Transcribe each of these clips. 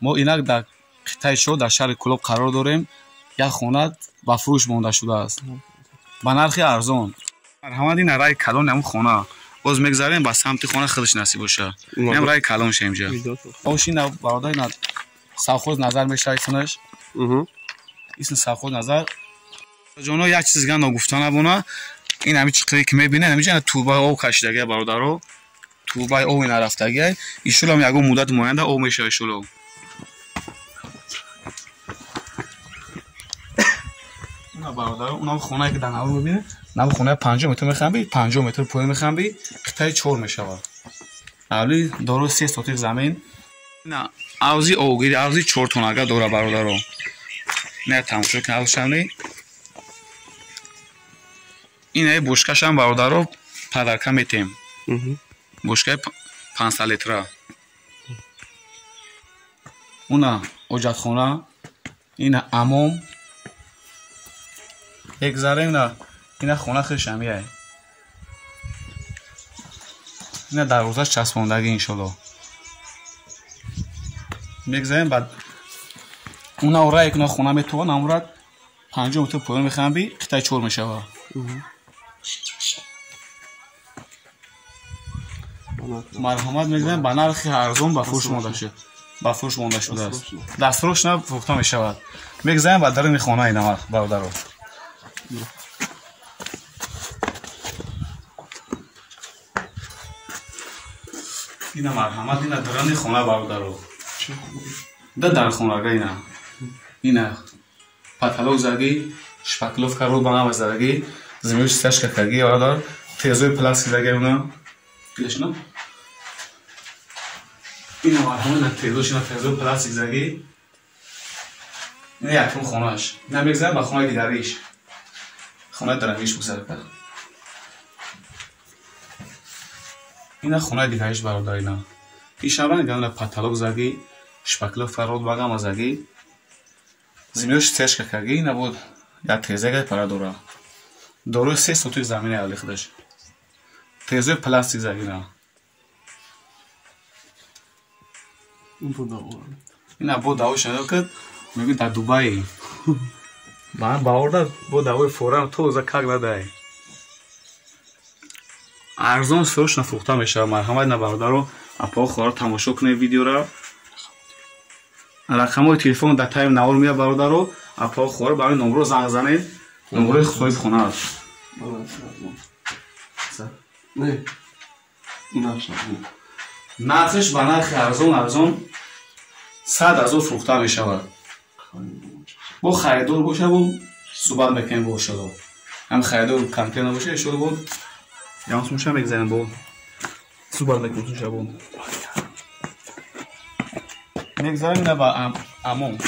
Мо инак дар қитъаи Шо дар шаҳри Кӯлоб қарор дорем. Як хона ба фурӯш монда шудааст ба нархи арзон. Марҳамат, ин раи калони ҳамун хона. Боз мегзарем ба самти хона, худаш насиб боша. Инам раи калон ша инҷа. Ош ина бародар, ина совхоз назар мешавад исмаш. Исм совхоз назар. Ҷоно, як чиз дигар ногуфта набона. Ин ҳамин чиқре ки мебинед, ҳаминҷа турбаи об кашидагия бародаро. Турбаи об ина рафтагия. Ишулам ягон муддати муайянда об мешавад ишуло. Уна бародаро, унам хонае ки дар навор мебинед, нав хонаи 50 метр мехамби, 50 метр поён мехамби, қитъаи 4 мешавад. Авли дорои 3 сотих замин. Ина авзи овгири, авзи 4 тонага дора бародаро. Ина тамошо кун авзшамни. Ина бушкашам бародаро падарка метем. Бушкаи 500 литра. Уна оҷатхона, ина амом. Егзарем на ина хона худшам яй. Ина дарвозаш часпондагӣ иншолло. Мегзарем баъд уна орае ки хона метавон амурат 50 метр поён мехамби, қитъаи 4 мешавад. Марҳамат, мегзарем ба нархи арзон ба фурӯш монда шуд. Ба фурӯш монда шудааст. Дастфурӯш на фурӯхта мешавад. Мегзарем ба даруни хона ина бародаро. Ина марҳамат, ина даруни хона бародаро. Да дар хонага ина. Ина потолок заги, шпакловка рӯ ба ҳама задаги, зимиёш сашка карги бародар, тезои пластик заги уна. Дилашна? Ина марҳамат, ина тезош, ина тезои пластик заги. Ина якум хонаш. Ина мегзарем ба хонаи дигариш. Хонаи дарангиш бигзарад. Ина хонаи дигариш бародар ина. Ишаван ина потолок заги, шпакловка род ба ҳама заги. Зимиёш сешка карги, ина буд як тезага пара дора. Дорои 3 сотих замини али худаш. Тезои пластик заги ина. Ина бо давош надо кард, мегӯ дар Дубай. Ман баорда бо давои форам тоза как надай. Арзон срочно фурӯхта мешавад. Марҳамат, ина бародаро, апао хоҳар тамошо кунед видеора. Рақамҳои телефон дар таи навор меяд бародаро, апао хоҳар ба ҳамин номро занг занед. Номрои соҳибхона аст. Нархиш ба нархи арзон арзон 100 ҳазор фурӯхта мешавад. Бо харидор боша, бо суҳбат мекунем бо иншолло. Ҳам харидор конкретно боша иншолло, бо ямсумша мегзарем, бо суҳбат мекунем сумша бо. Мегзарем ина ба амом.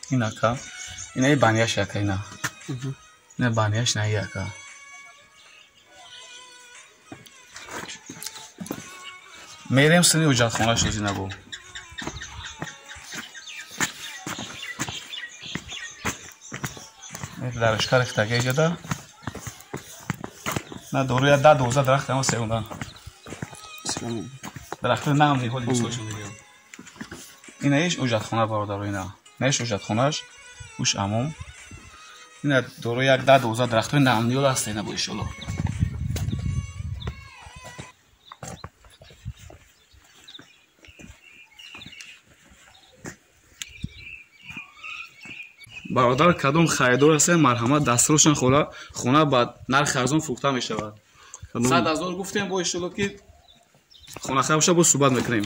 Инака. Ина и банияш яка ина. Ина банияш на яка. Мерем сини оҷатхона шуд ина бо. Дарашка рехтага иҷода. На дору я 10-12 дарахт ама сеунда. Дарахти нам ниҳоли бисошон мегирам. Ина иш оҷатхона бародаро ина. Ина иш оҷатхонаш, уш амом. Ина дору як 10-12 дарахтҳои намниёл аст ина бо иншолло. Бародар, кадом харидор ҳастед, марҳамат, дастфурӯшан хона ба нархи арзон фурӯхта мешавад. 100 ҳазор гуфтем, бо иншолло ки хонахар боша, боз суҳбат мекунем.